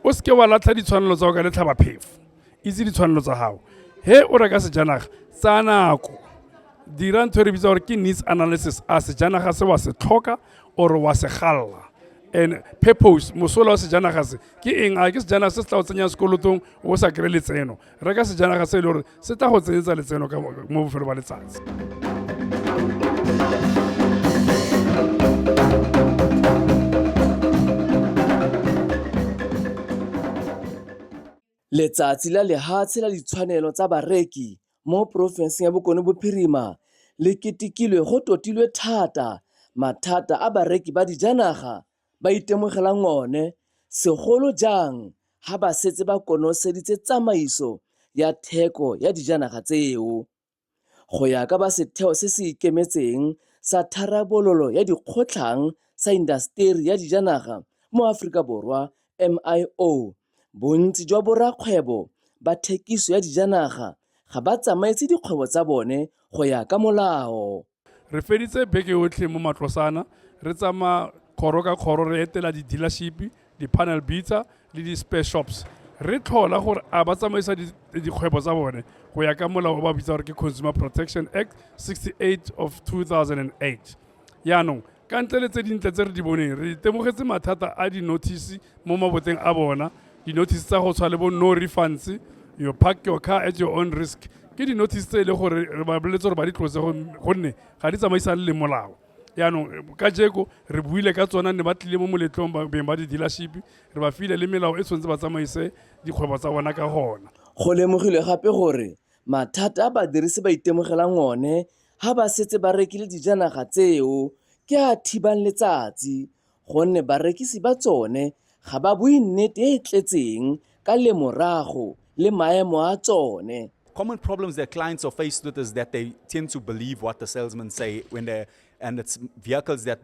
O seke wa latlha ditshwanelo tsa go ka letlhabaphefo. Itse ditshwanelo tsa gago. He o reka sejanaga, tsaya nako. Dira ntho e re bitsa gore ke needs analysis. A sejanaga se wa se tlhoka or wa se galla? And purpose, mosola wa sejanaga se ke eng? A ke sejanaga se se tla go tsenyang sekolotong o sa kry letseno? Reka sejanaga se e le gore se tla go tsenyetsa letseno ka mo bofelo ba letsatsi. Letsatsi la Lehatshe la Ditshwanelo tsa Bareki mo porofenseng ya Bokone Bophirima le ketekilwe go totilwe thata mathata a bareki ba dijanaga ba itemogelang one, segolo jang ha ba setse ba konoseditse tsamaiso ya theko ya dijanaga tseo. Go ya ka ba setheo se se ikemetseng sa tharabololo ya dikgotlhang sa indaseteri ya dijanaga mo Aforika Borwa, MIO, bontsi jwa borakgwebo ba thekiso ya dijanaga ga ba tsamaise dikgwebo tsa bone go ya ka molao. Re feditse beke yotlhe mo Matlosana re tsamaya kgoro ka kgoro re etela di-dealership, di-panel beater le di-spare shops, re tlhola gore a ba tsamaisa dikgwebo tsa bone go ya ka molao o ba bitsa gore ke Consumer Protection Act 68 of 2008. Yaanong ka ntle le tse dintle tse re di boneng, re itemogetse mathata a di-notice mo maboteng a bona, di-notice tsa go tshwa le bo no refunds, you park your car at your own risk. Ke di-notice tse e le gore re ba boleletse gore ba di tlose gonne ga di tsamaisane le molao. Yaanong ka jeko re buile ka tsona, ne ba tlile mo moletlong beng ba di-dealership, re ba file le melao e tshwanetse ba tsamaise dikgwebo tsa bona ka gona. Go lemogilwe gape gore mathata a badirisi ba itemogelang one ha ba setse ba rekile dijanaga tseo ke a thibang letsatsi gonne barekisi ba tsone ga ba bue nnete e e tletseng ka lemorago le maemo a tsone. Common problems that clients are faced with is that they tend to believe what the salesmen say when they, and it's vehicles that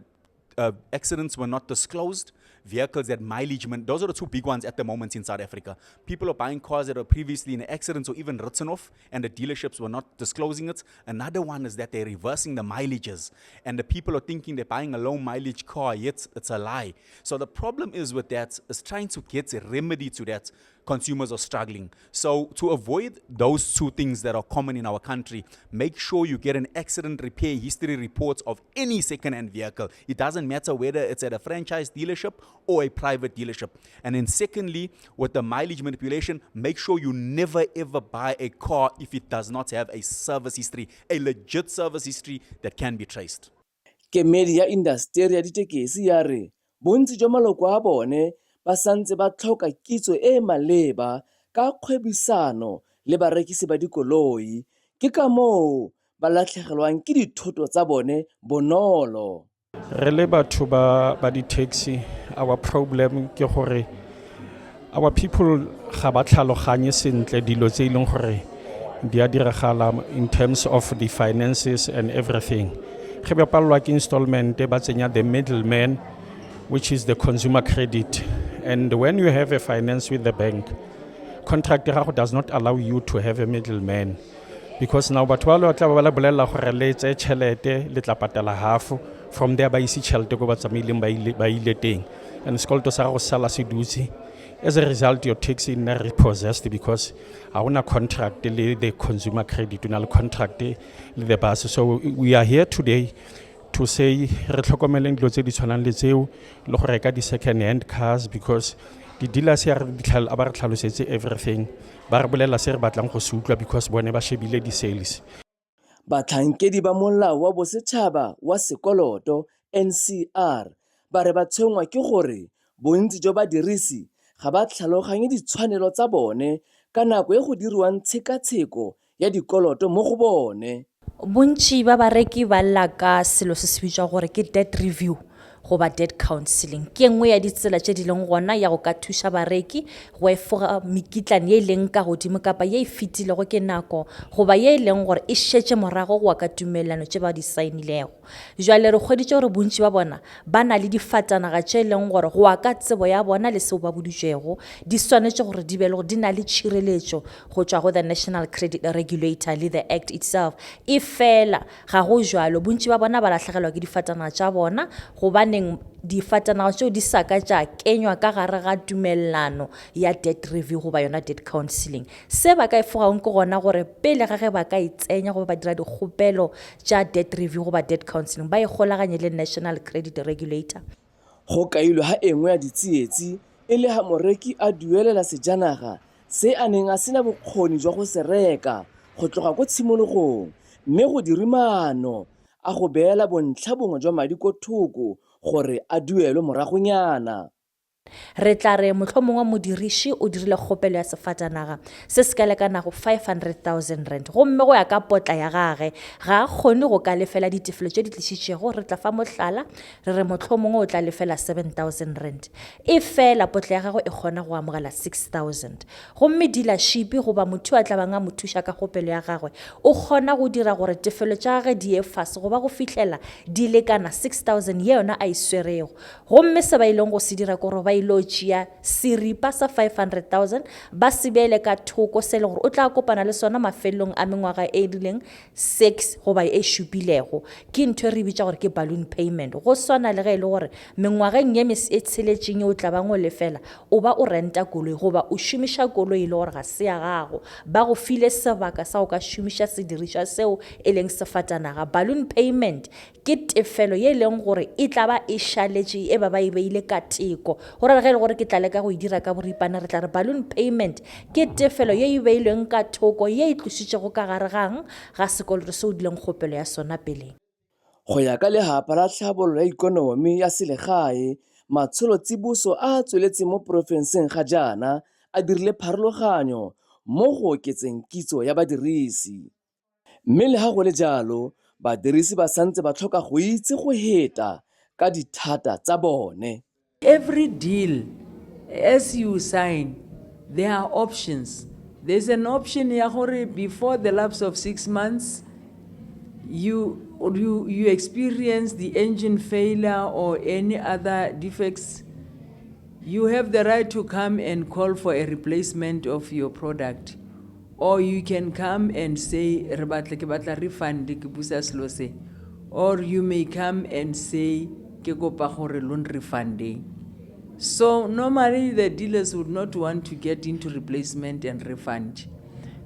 accidents were not disclosed, vehicles that mileage, those are the two big ones at the moment in South Africa. People are buying cars that were previously in accidents or even written off, and the dealerships were not disclosing it. Another one is that they're reversing the mileages, and the people are thinking they're buying a low mileage car, yet it's a lie. So the problem is with that is trying to get a remedy to that. Consumers are struggling. So to avoid those two things that are common in our country, make sure you get an accident repair history report of any second-hand vehicle. It doesn't matter whether it's at a franchise dealership or a private dealership. And then secondly, with the mileage manipulation, make sure you never ever buy a car if it does not have a service history, a legit service history that can be traced. Kemedi ya indasteri ya ditekesi ya re bontsi jwa maloko a bone ba santse ba tlhoka kitso e e maleba ka kgwebisano le barekisi ba dikoloi, ke ka moo ba latlhegelwang ke dithoto tsa bone bonolo. Re le batho ba di-taxi, our problem ke gore our people ga ba tlhaloganye sentle dilo tse e leng gore di a diragala in terms of the finances and everything. Ge ba palelwa ke installment, ba tsenya the middleman, which is the consumer credit. And when you have a finance with the bank, contract ya gago does not allow you to have a middleman. Because now batho ba le tla ba le bolelela gore le tseye tšhelete, le tla patela half, from there ba ise tšhelete ko ba tsamaileng ba ile teng. And sekoloto sa gago se sala se dutse. As a result, your taxi nna repossessed because ga ona contract le the consumer credit, o na le contract le the bus. So we are here today to say re tlhokomeleng dilo tse di tshwanang le tseo le go reka di-second hand cars, because di-dealers ya re a ba re tlhalosetse everything, ba re bolelela se re batlang go se utlwa because bone ba shebile di-sales. Batlhankedi ba Molao wa Bosetšhaba wa Sekoloto NCR ba re ba tshwenngwa ke gore bontsi jwa badirisi ga ba tlhaloganye ditshwanelo tsa bone ka nako e go diriwang tshekatsheko ya dikoloto mo go bone. Bontši ba bareki ba lla ka selo se se bitswa gore ke debt review goba debt counselling. Ke nngwe ya ditsela tše di leng gona ya go ka thuša bareki go efoga mekitlane ye e leng ka godimo kapa ye e fetilego ke nako goba ye e leng gore e šetše morago go ya ka tumelelano tše ba di saenilego. Jwale re hweditše gore bontši ba bona ba na le difatanaga tše e leng gore go ya ka tsebo ya bona le seo ba boditšwego di swanetše gore di be le gore di na le tšhireletšo go tšwa go the National Credit Regulator le the Act itself. E fela ga go jwalo, bontši ba bona ba lahlegelwa ke difatanaga tša bona gobane Gobaneng difatanaga tšeo di sa ka tša kenywa ka gare ga tumelelano ya debt review goba yona debt counselling? Se ba ka efogang ke gona gore pele ga ge ba ka itsenya goba ba dira dikgopelo tša debt review goba debt counselling, ba ikgolaganye le National Credit Regulator. Go kailwe ha e nngwe ya ditsietsi e le ha moreki a duelela sejanaga se a neng a sena bokgoni jwa go se reka go tloga ko tshimologong mme go dirwe maano a go beela bontlhabongwe jwa madi ko thoko gore a duelwe moragonyana. Re tla re mohlomongwe modiriši o dirile kgopelo ya sefatanaga se se ka lekanago R500 000 gomme go ya ka potla ya gage ga a kgone go ka lefela ditefelo tše di tlišitšego. Re tla fa mohlala re re mohlomongwe o tla lefela R7 000, e fela potla ya gagwe e kgona go amogela 6000, gomme dealership goba motho a tla bang a mo thuša ka kgopelo ya gagwe o kgona go dira gore tefelo tša gage di ye fase goba go fihlela di lekana 6000 ye yona a e swerego. Gomme se ba ileng go se dira ke gore ba ile tšea seripa sa 500 000 ba se beele ka thoko, se le gore o tla kopana le sona mafelelong a mengwaga e rileng 6 goba e šupilego. Ke ntho e re bitša gore ke balloon payment, go swana le ge e le gore mengwageng ye e tsheletšeng ye o tla bang o lefela o ba o renta koloi goba o šomiša koloi e le gore ga se ya gago, ba go file sebaka sa go ka šomiša sedirišwa seo e leng sefatanaga. Balloon payment ke tefelo ye e leng gore e tla ba e šaletše e ba ba e beile ka teko. Go ra ge e le gore ke tla leka go e dira ka boripana, re tla re balloon payment ke tefelo ye e beilweng ka thoko ye e tlositšego ka gare gang ga sekoloto seo o dileng kgopelo ya sona peleng. Go ya ka Lefapha la Tlhabololo ya Ikonomi ya Selegae, matsholotsiboso a a tsweletseng mo porofenseng ga jaana a dirile pharologanyo mo go oketseng kitso ya badirisi. Mme le ga go le jalo, badirisi ba santse ba tlhoka go itse go feta ka dithata tsa bone. Every deal, as you sign, there are options. There's an option ya gore before the lapse of 6 months, you experience the engine failure or any other defects, you have the right to come and call for a replacement of your product. Or you can come and say, "Re batla ke batla refund ke busa selo se." Or you may come and say, "Ke kopa gore lo nrefundeng." So normally the dealers would not want to get into replacement and refund.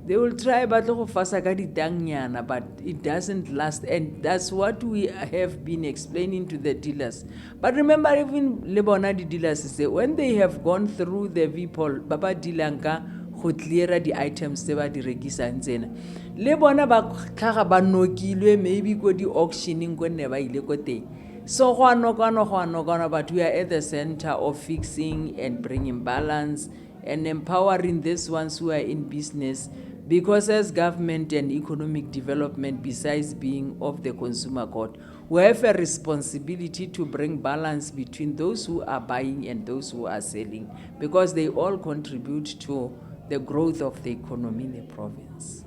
They will try ba tlo go fasa ka ditangnyana, but it doesn't last, and that's what we have been explaining to the dealers. But remember, even le bona di-dealers say when they have gone through the VPOL, ba ba dealang ka go cleara di-items tse ba di rekisang tsena, le bona ba tlhaga ba nokilwe maybe ko di-auctioning ko nne ba ile ko teng. So go a nokwana, go a nokwana, but we are at the center of fixing and bringing balance and empowering these ones who are in business, because as government and economic development, besides being of the consumer court, we have a responsibility to bring balance between those who are buying and those who are selling, because they all contribute to the growth of the economy in the province.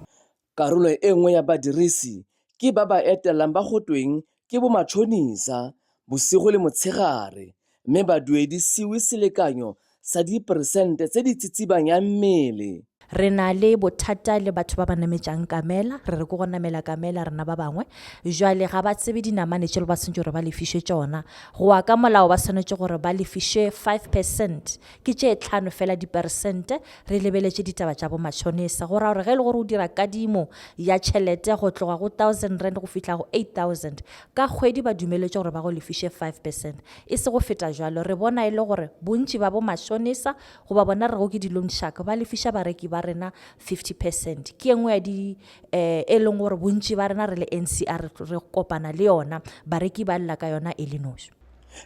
Karolo e nngwe ya badirisi ke ba ba etelang ba gotweng ke bomatšhonisa bosigo le motshegare mme ba duedisiwe selekanyo sa diperesente tse di tsitsibanyang mmele. Re na le bothata le batho ba ba nametšang kamela, re re ke go namela kamela rena ba bangwe. Jwale ga ba tsebe dinamane tšeo ba tshwanetse gore ba lefiše tšona. Go ya ka molao ba swanetše gore ba lefiše 5%, ke tše tlhano fela diperesente. Re lebeletše ditaba tša bo matšhonisa, go raya gore ge e le gore o dira kadimo ya tšhelete go tloga go R1000 go fihla go 8000 ka kgwedi, ba dumeletše gore ba go lefiše 5%, e se go feta jwalo. Re bona e le gore bontši ba bo matšhonisa goba bona re go ke di-loan shark ba lefiša bareki ba rena 50%. Ke e nngwe ya di e leng gore bontši ba rena re le NCR re kopana le yona, bareki ba lla ka yona e le noši.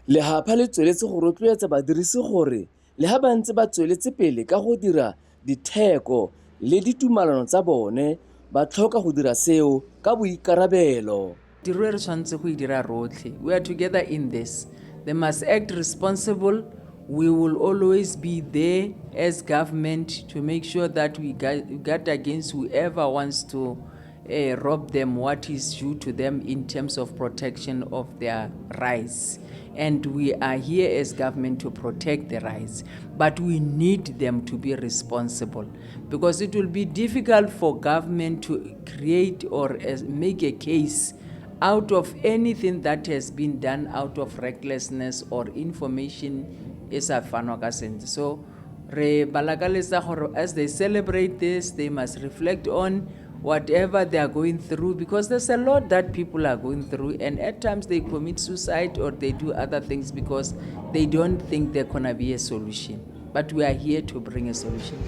Lefapha le tsweletse go rotloetsa badirisi gore le ha ba ntse ba tsweletse pele ka go dira ditheko le ditumelano tsa bone, ba tlhoka go dira seo ka boikarabelo. Tiro e re tshwanetse go e dira rotlhe. We are together in this. They must act responsible. We will always be there as government to make sure that we guard against whoever wants to rob them what is due to them in terms of protection of their rights. And we are here as government to protect the rights, but we need them to be responsible, because it will be difficult for government to create or make a case out of anything that has been done out of recklessness or information e sa fanwa ka sentle. So re ba lakaletsa gore as they celebrate this, they must reflect on whatever they are going through, because there's a lot that people are going through, and at times they commit suicide or they do other things because they don't think there gonna be a solution. But we are here to bring a solution.